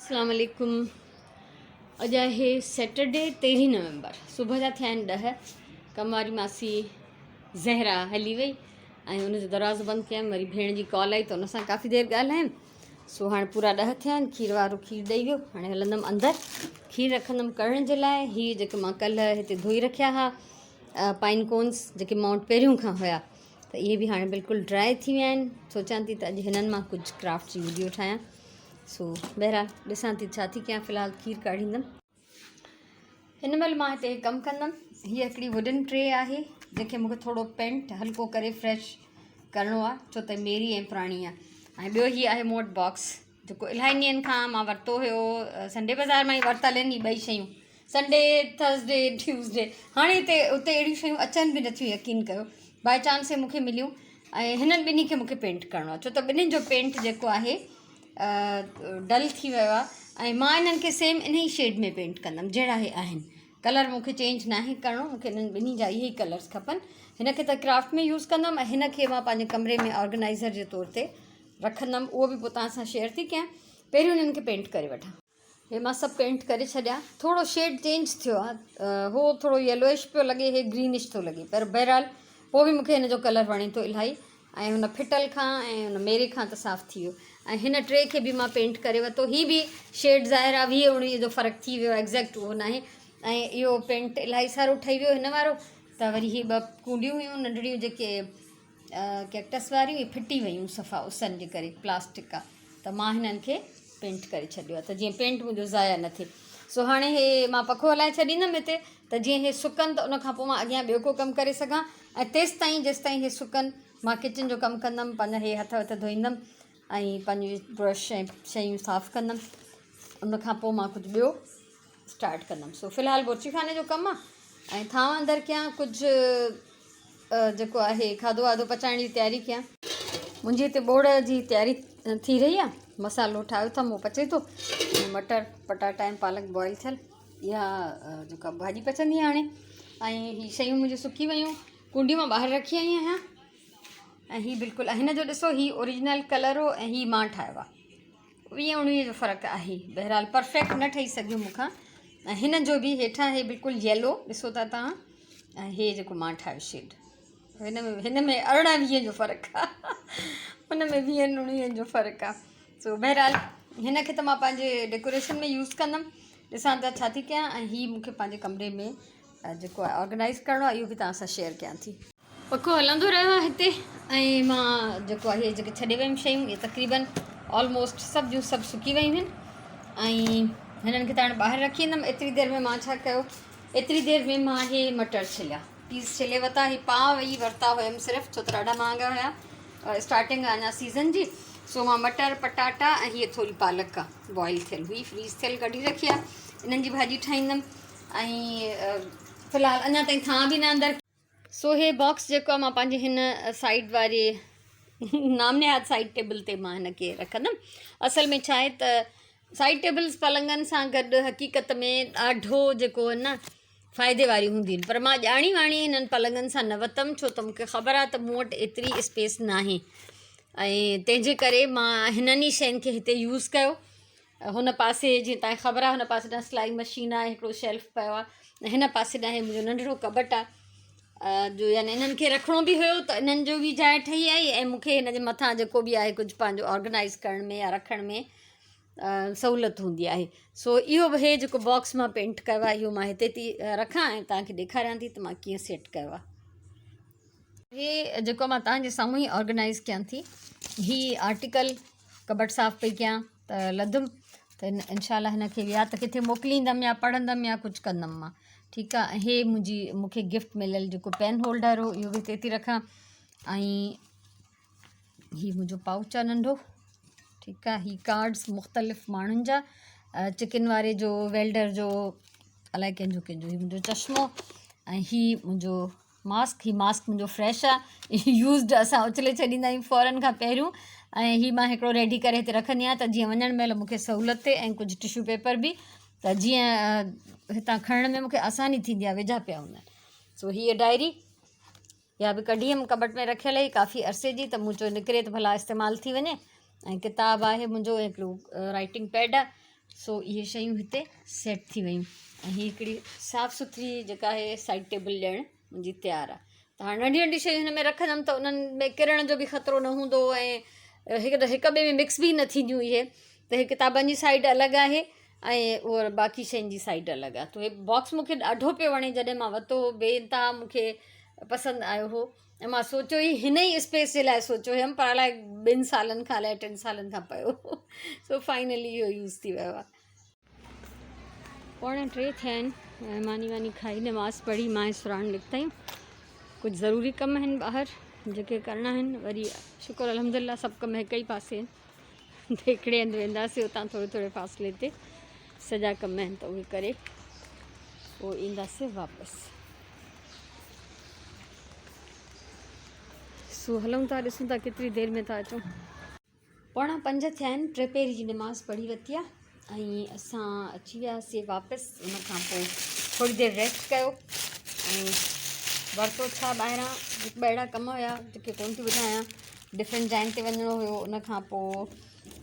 اسلام عليڪم اڄ آهي سيٽرڊي تيرهين نومبر صبح جا ٿيا آهن ڏهه ڪم واري ماسي زهرا هلي وئي ۽ ان جو دروازو بند ڪيم وري ڀيڻ جي ڪال آئي ته ان سان ڪافي دير ڳالهايم سو هاڻي پورا ڏهه ٿيا آهن کير وارو کير ڏئي ويو هاڻي هلندم اندر کير رکندم ڪرڻ جي لاء هي جيڪي مان ڪلهه هتي ڌوئي رکيا هئا پائن ڪونس جيڪي مان وٽ پهريون کان هيا ته اهي به هاڻي بلڪل ڊرائي ٿي ويا آهن سوچان ٿي ته اڄ هنن مان ڪجهه ڪرافٽ جي وڊيو ٺاهيان سو بهرحال ڏسان ٿي ڇا ٿي ڪيان في الحال کير ڪاڙهيندم. هن مهل مان هتي هڪ ڪم ڪندم هيء هڪڙي ووڊن ٽري آهي جنهن کي مونکي ٿورو پينٽ هلڪو ڪري فريش ڪرڻو آهي ڇو ته ميري ۽ پراڻي آهي ۽ ٻيو هي آهي مون وٽ باڪس جيڪو الاهي ڏينهن کان مان ورتو هيو سنڊي بازار مان ئي ورتل آهن هي ٻئي شيون سنڊي ٿرسڊي ٽيوزڊي هاڻي هتي اتي اهڙيون شيون اچن به نٿيون يقين ڪيو بائي چانس هي مونکي مليون ۽ هنن ٻنهي کي مونکي پينٽ ڪرڻو آهي ڇو ته ٻنهين جو پينٽ جيڪو آهي ڊل ٿي ويو آهي ۽ مان انهن کي سيم انهي شيڊ ۾ پينٽ ڪندم جهڙا هي آهن ڪلر مون کي چينج ناهي ڪرڻو مون کي انهن ٻنهي جا اهي ئي ڪلرس کپن هن کي ته ڪرافٽ ۾ يوز ڪندم ۽ هن کي مان پنهنجي ڪمري ۾ آرگنائزر جي طور تي رکندم اهو به پوء توهان سان شيئر ٿي ڪيان پهريون انهن کي پينٽ ڪري وٺان هي مان سڀ پينٽ ڪري ڇڏيا ٿورو شيڊ چينج ٿيو آ هو ٿورو يلوئش پيو لڳي هي گرينش ٿو لڳي پر بهرحال پوء به مونکي هن جو ڪلر وڻي ٿو الاهي ۽ هن ڦٽل کان ۽ هن ميري کان ته صاف ٿي ويو ۽ هن ٽري کي به مان پينٽ ڪري ورتو هي به شيڊ ظاهر آ ويهه اڻويهه جو فرق ٿي ويو ايگزيڪٽ اهو ناهي ۽ اهو پينٽ الاهي سارو ٺهي ويو هن وارو ته وري هي ٻه ڪونڊيون هيون ننڍڙيون جيڪي ڪيڪٽس واريون اهي ڦٽي ويون صفا اسن جي ڪري پلاسٽڪ آ ته مان هنن کي پينٽ ڪري ڇڏيو آ ته جيئن پينٽ منهنجو ضايع نه ٿئي سو هاڻي هي مان پکو هلائي ڇڏيندم هتي ته جيئن هي سڪن ته ان کان پوء مان اڳيان ٻيو ڪو ڪم ڪري سگهان ۽ تيس تائين جيس تائين هي سڪن مان ڪچن جو ڪم ڪندم پنهنجا هي هٿ وٿ ڌوئيندم ۽ پنهنجي برش ۽ شيون صاف ڪندم ان کان پوء مان ڪجهه ٻيو اسٽارٽ ڪندم سو في الحال بورچي خاني جو ڪم آ ۽ ٿانو اندر ڪيان ڪجهه جيڪو آهي کاڌو واڌو پچائڻ جي تياري ڪيان. منهنجي هتي ٻوڙ جي تياري ٿي رهي آ مصالحو ٺاهيو اٿم اهو پچي ٿو مٽر پٽاٽا ۽ پالڪ بوائل ٿيل اها جيڪا ڀاڄي پچندي هاڻي ۽ هي شيون منهنجون سڪي ويون ڪونڊيون مان ٻاهر رکي آئي آهيان ۽ هي بلڪل هن جو ڏسو هي اوريجنل ڪلر هو ۽ هي مان ٺاهيو آ ويهه اڻويهه جو فرق آهي بهرحال پرفيڪٽ نه ٺهي سگهيو مون کان ۽ هن جو به هيٺان هي بلڪل يلو ڏسو ٿا توهان ۽ هي جيڪو مان ٺاهيو شيڊ هن ۾ هن ۾ ارڙهن ويهن جو فرق آهي هن ۾ ويهن اڻويهن جو فرق آهي سو بهرحال هن کي ته مان پنهنجي ڊيڪوريشن ۾ يوز ڪندم ڏسان ته ڇا ٿي ڪيان ۽ هي مون کي پنهنجي ڪمري ۾ جيڪو آهي آرگنائز ڪرڻو آهي اهو به توهان سان شيئر ڪيان ٿي پکو هلندو رهيو آهي هتي ۽ مان جيڪو آهي جيڪي ڇڏي ويم شيون اهي تقريبن آلموسٽ سڀ جون سڀ سڪي ويون آهن ۽ هنن کي ته هاڻي ٻاهر رکي ايندم ايتري دير ۾ مان ڇا ڪيو ايتري دير ۾ مان هي مٽر ڇليا پيس ڇلي ورتا هي پاء ئي ورتا هيم صرف ڇو ته ڏاڍا مهانگا هيا اسٽارٽنگ اڃا سيزن جي سو مان مٽر پٽاٽا ۽ هيء ٿوري پالڪ آ بوائل ٿيل هئي فريز ٿيل ڪڍي رکي آ انهن جي ڀاڄي ٺاهيندم ۽ في الحال اڃا تائين ٿانء به نه اندر سو هي باڪس جيڪو آهي مان پنهنجي هن سائيڊ واري نام نهاد سائيڊ ٽيبل تي مان هن کي رکندم اصل ۾ ڇا آهي ته سائيڊ ٽيبلز پلنگن سان گڏ حقيقت ۾ ڏاڍو جيڪو آهي نه فائدي واريون هونديون آهن پر مان ڄاڻي واڻي هنن پلنگن سان نه وتم ڇو ته مونکي خبر آهي ته مون وٽ ايتري اسپيس ناهي ۽ تنهن جي ڪري مان هنن ئي شين کي هتي يوز ڪيو هن پاسي جيئن تانکي خبر آهي هن پاسي ڏانهن سلائي مشين آهي هڪڙو شيلف پيو آهي هن پاسي ڏانهن منهنجو ننڍڙو ڪٻٽ آهي جو يعني انهن کي رکڻو به هيو ته انهن جو به جاء ٺهي آئي ۽ مونکي هن جي مٿان جيڪو به آهي ڪجهه پنهنجو آرگنائز ڪرڻ ۾ يا رکڻ ۾ سهولت هوندي آهي سو اهو به هي جيڪو باڪس مان پينٽ ڪيو آهي اهو مان هتي ٿي رکان ۽ توهان کي ڏيکاريان ٿي ته مان ڪيئن سيٽ ڪيو آهي هي جيڪو مان توهان جي سامهون ئي آرگنائز ڪيان ٿي هي آرٽيڪل ڪٻٽ صاف پئي ڪيان ته لڌم ته انشاء الله هن کي يا ته ڪٿي موڪليندم يا پڙهندم يا ڪجهه ڪندم مان ٺيڪ آهي هي منهنجي مونکي گفٽ مليل جيڪو پين هولڊر هو اهو به هتي ٿي رکان ۽ هي منهنجو پائوچ آهي ننڍو ٺيڪ آهي هي ڪارڊس مختلف ماڻهن جا چڪن واري جو ويلڊر جو الائي ڪنهن جو ڪنهن جو هي منهنجو چشمو ۽ هي منهنجو ماسڪ هي ماسڪ منهنجو فريش آ يوزڊ اسان اڇلي ڇڏيندا آهيون فورن کان پهريون ۽ هي مان هڪڙو ريڊي ڪري هتي رکندي آهيان ته جيئن وڃڻ مهل مونکي سهولت ٿئي ۽ ڪجهه ٽشو پيپر به ته جيئن هتان کڻڻ ۾ مونکي آساني ٿيندي آهي ويجها پيا هوندا آهن سو هيء ڊائري اها به ڪڍي هيم ڪٻٽ ۾ رکيل هئي ڪافي عرصي جي ته مون چيو نڪري ته ڀلا استعمال ٿي وڃي ۽ ڪتاب آهي منهنجو هڪڙو رائٽنگ پيڊ آهي سو اهي شيون هتي سيٽ ٿي ويون ۽ هي هڪڙي صاف سٿري جيڪا آهي سائيڊ ٽيبل ڄڻ منهنجي تيار آهي ته هاڻي ننڍيون ننڍيون شيون هن ۾ رکندم ته انهن ۾ ڪرڻ جو به خطرو نه هوندو ۽ هڪ هڪ ٻئي ۾ مڪس به نه ٿينديون اهي ته هي ڪتابن جي سائيڊ الڳ آهي ۽ اهو باقي شين جي سائيڊ الڳ آهي ته هي باڪس مونکي ڏاڍو پيو وڻي جڏهن مان ورتو هو بي انتها مونکي پسند آيو هو ۽ مان سوچيو ئي هن ئي اسپيس جي لاء سوچيو هيم پر الائي ٻن سالن کان الائي ٽن سالن کان پيو هو سو فائنلي اهو يوز ٿي ويو آهي. پوڻا ٽي ٿيا آهن ۽ ماني واني کائي نماز پڙهي مان ۽ سراڻ نڪتا آهيون ڪجهه ضروري ڪم آهن ٻاهر جيڪي ڪرڻا آهن وري شڪر الحمد لله سڀ ڪم هڪ ئي پاسي آهن ته هڪڙي هنڌ وينداسي اتان ٿوري ٿوري فاصلي تي سڄا ڪم آهن ته اهي ڪري پوء اينداسي واپس. سو هلون ٿا ڏسون ٿا ڪيتري دير ۾ ٿا اچون. پوڻا پنج ٿيا آهن ٽي پهري جي نماز پڙهي ورتي آهي ۽ اسان اچي وياسي واپس ان کان پوء ٿوري دير ريسٽ ڪيو ۽ ورتو ڇا ٻاهران هڪ ٻه اهڙا ڪم هيا جيڪي ڪونه ٿي ٻڌايان ڊفرنٽ جاين تي وڃڻو هيو ان کان پوء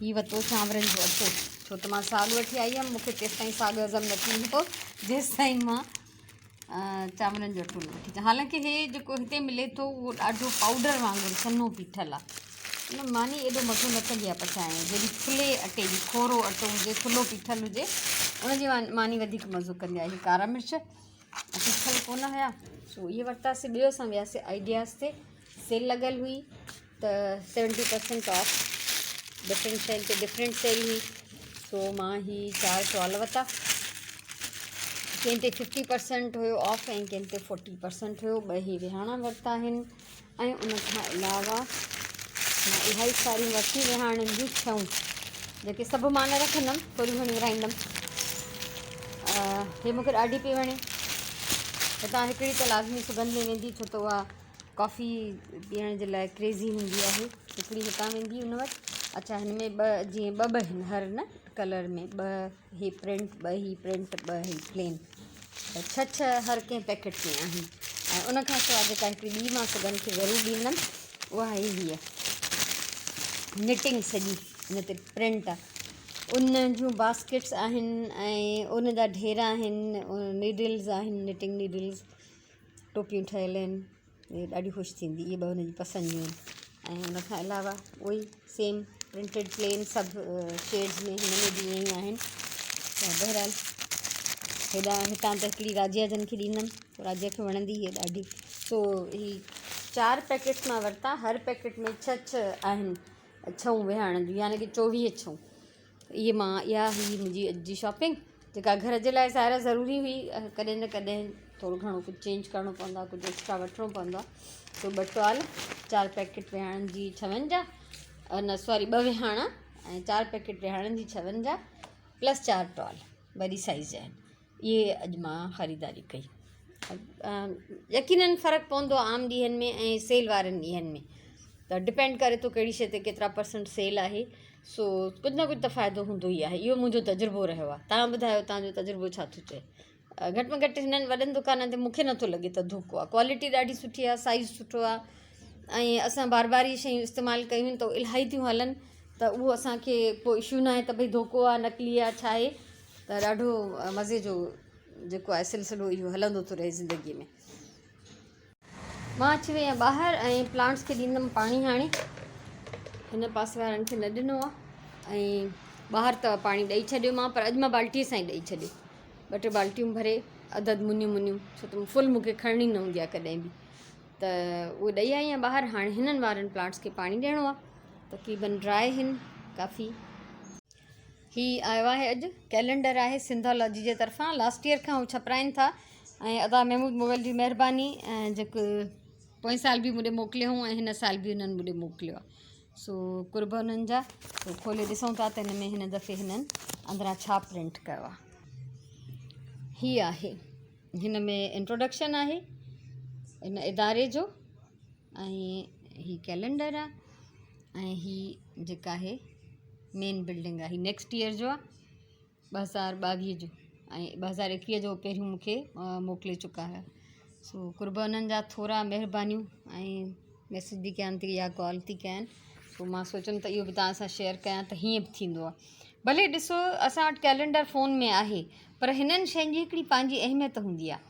هي ورتو چانورن جو اٽو ڇو ته مان ساڳ وٺي آئي هيم مونکي تيستائين ساڳ هضم نه ٿيندو جيستائين مان چانورن جو اٽو نه وٺي اچان حالانڪه هي جيڪو هتي ملي ٿو اهو ڏاڍو پائوڊر وانگر سنهو پيٺل آهي ان ماني ايڏو مزو نه ڪندي آهي پچائڻ جو جيڏي ٿلهي اٽي جي کورو اٽو هجي ٿلهو پيٺل هجي ان جي ماني وڌيڪ مزو ڪندي آهي ڪارا مرچ پيٺل ڪونه هيا سو اهي ورتاسي ٻيو اسان وياسي آئيڊياز تي سيل لڳل هئي ته 70% آف ڊفرنٽ شين تي ڊفرنٽ سيل هئي سو مان هي چار ٽوال ورتا ڪنهن تي 50% هيو آف ۽ ڪنهن تي 40% هيو ٻه هي وهاڻا ورتا آهن ۽ ان کان علاوه مان الاهي ساريون ورتيون وهاڻن جون ڇئون جيڪي سڀ مان نه رکندم ٿوريون گهڻيون ورهائيندم هي مونکي ڏاڍي پئي وڻي هتان هڪڙي ته لازمي سگنڌ ۾ ويندي ڇو ته اها ڪافي پيئڻ جي لاء ڪريزي هوندي آهي هڪڙي هتان ويندي ان وٽ اڇا هن ۾ ٻه جيئن ٻه ٻه آهن هر نه ڪلر ۾ ٻه هي پرنٽ ٻه هي پرنٽ ٻه هي پلين ته ڇهه ڇهه هر ڪنهن پيڪيٽ ۾ آهن ۽ ان کان سواء جيڪا هڪڙي ٻي مان سگن کي ضرور ڏيندم اها آهي هيء نٽنگ سڄي ان تي پرنٽ آهي ان جون باسڪيٽس آهن ۽ ان جا ڍير آهن نيڊلز آهن نٽنگ نيڊلز ٽوپيون ٺهيل آهن اهي ڏاڍي خوش ٿيندي اهي ٻه هن جي پسند جون آهن ۽ ان کان علاوه اهي ئي سيم پرنٽيڊ پلين سڀ شيڊز ۾ هن ۾ به ائين ئي آهن ته بهرحال هيڏانهن هتان ته هڪڙي راجيا جن کي ڏيندم راجيا کي وڻندي هيء ڏاڍي سو هي چار پيڪيٽس مان ورتا هر پيڪيٽ ۾ ڇهه ڇهه آهن ڇهون ويهاڻن جون يعني ڪه 24 ڇهون اهي مان اها هئي منهنجي اڄ جي شاپنگ جيڪا گهر جي لاء ظاهر آهي ضروري هئي ڪڏهن نه ڪڏهن ٿورو گهڻو ڪجهه چينج ڪرڻو پوندو آهي ڪجهه ايڪسٽرا وٺڻو پوندو آهي سو ٻه ٽوال چار پيڪيٽ وهاڻن جي ڇون جا نه سوري ٻه وهاڻا ۽ چار پيڪيٽ وهاڻن جي ڇون جا پلس چار ٽوال وڏي سائيز جا آهن اهي اڄ مان خريداري ڪئي يقينن فرق پوندو آهي عام ڏينهن ۾ ۽ سيل وارن ڏينهن ۾ ته ڊپينڊ ڪري ٿو ڪهڙي شيء تي ڪيترا پرسنٽ سيل آهي سو ڪجهه نه ڪجهه ته فائدو هوندو ئي آهي اهو منهنجو تجربو رهيو آهي توهان ٻڌايو توهان جو تجربو ڇا ٿو چئي گهٽ ۾ گهٽ هنن وڏن دڪانن تي مونکي نٿو لڳي ته ڌوڪو آهي ڪوالٽي ڏاڍي سٺي آهي سائز سٺو آهي ۽ اسان بار بار اهي شيون استعمال ڪيون ته الاهي ٿيون هلن ته اهو اسانکي ڪو اشو نه آهي ته ڀئي ڌوڪو آهي نقلي آهي ڇا آهي ته ڏاڍو مزي جو جيڪو آهي سلسلو اهو هلندو ٿو رهي زندگي ۾. مان اچي وئي آهيان ٻاهر ۽ پلانٽس کي ڏيندم پاڻي هاڻي هن پاسي وارن کي نه ڏنو آهي ۽ ٻاهر ته پاڻي ڏئي ڇڏيو مان پر اڄ مان بالٽي سان ئي ڏئي ڇڏيو ٻه ٽي بالٽيون ڀري اڌ اڌ منيون منيون ڇو ته فل مونکي کڻڻي نه هوندي آهي ڪڏهن به ته اهو ڏئي آئي آهيان ٻاهر هاڻي هنن وارن پلانٽس کي پاڻي ڏيڻو آهي تقريبن ڊرائي آهن ڪافي هي آيو آهي اڄ ڪئلينڊر آهي سنڌالاجي جي طرفان لاسٽ ايئر کان هو ڇپرائين ٿا ۽ ادا محمود مغل جي مهرباني جيڪو پوئين سال به مون ڏي موڪليو هو ۽ هن سال به انهن مون ڏي موڪليو آهي سو قرب انهن جا سو کولي ڏسون ٿا ته هن ۾ هن دفعي هنن اندران ڇا پرنٽ ڪيو آهي هي آهي هن ۾ انٽروڊڪشن آهي ان اداري جو ۽ هي ڪئلينڊر آ ۽ هي جيڪا آهي مين بلڊنگ آ هي نيڪسٽ ايئر جو آ 2022 جو ۽ 2021 جو پهريون مونکي موڪلي چڪا هيا سو قرب انهن جا ٿورا مهربانيون ۽ ميسج به ڪيان ٿي يا ڪال ٿي ڪيان سو مان سوچيم ته اهو به توهان سان شيئر ڪيان ته هيئن به ٿيندو آ. ڀلي ڏسو اسان وٽ ڪئلينڊر فون ۾ آهي پر هنن شين جي هڪڙي پنهنجي اهميت هوندي آهي.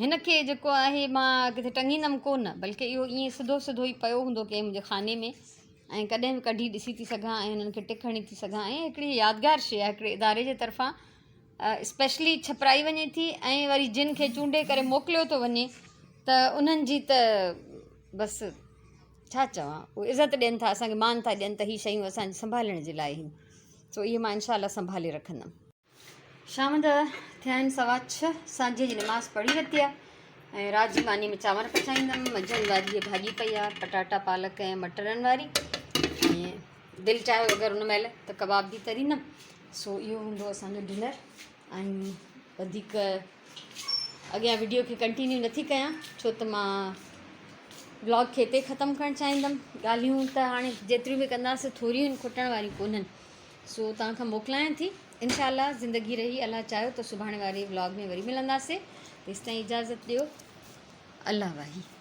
هن کي جيڪو آهي مان ڪٿي ٽنگيندم ڪو نه بلڪه اهو ائين سڌو سڌو ئي پيو هوندو ڪنهن منهنجي خاني ۾ ۽ ڪڏهن به ڪڍي ڏسي ٿي سگهان ۽ هنن کي ٽڪ هڻي ٿي سگهان ۽ هڪڙي يادگار شيء آهي هڪڙي اداري جي طرفان اسپيشلي ڇپرائي وڃي ٿي ۽ وري جن کي چونڊي ڪري موڪليو ٿو وڃي ته انهن جي ته بس ڇا چوان اهي عزت ڏين ٿا اسان کي مان ٿا ڏين ته هي شيون اسان جي سنڀالڻ جي لاء آهن سو اهي مان انشاء الله سنڀالي رکندم. شام جا ٿيا آهن 6:15 سانجهي جي نماز پڙهي ورتي آهي ۽ رات جي ماني ۾ چانور پچائيندم. منجهند واري هي ڀاڄي پئي آهي پٽاٽا پالڪ ۽ مٽرن واري ۽ دل چاهيو اگر ان مهل ته ڪباب به تريندم. سو اهو هوندو اسانجو ڊنر ۽ وڌيڪ اڳيان وڊيو کي ڪنٽينيو نٿي ڪيان ڇو ته مان ولاگ کي هتي ختم ڪرڻ چاهيندم. ڳالهيون ته هاڻي جيتريون به ڪنداسين ٿوريون آهن کٽڻ واريون ڪونهن. سو توهان کان موڪلايان ٿي. انشاء الله زندگي رهي الله چاهيو ته سڀاڻي واري ولاگ ۾ وري ملنداسين. تيستائين اجازت ڏيو. الله واهي.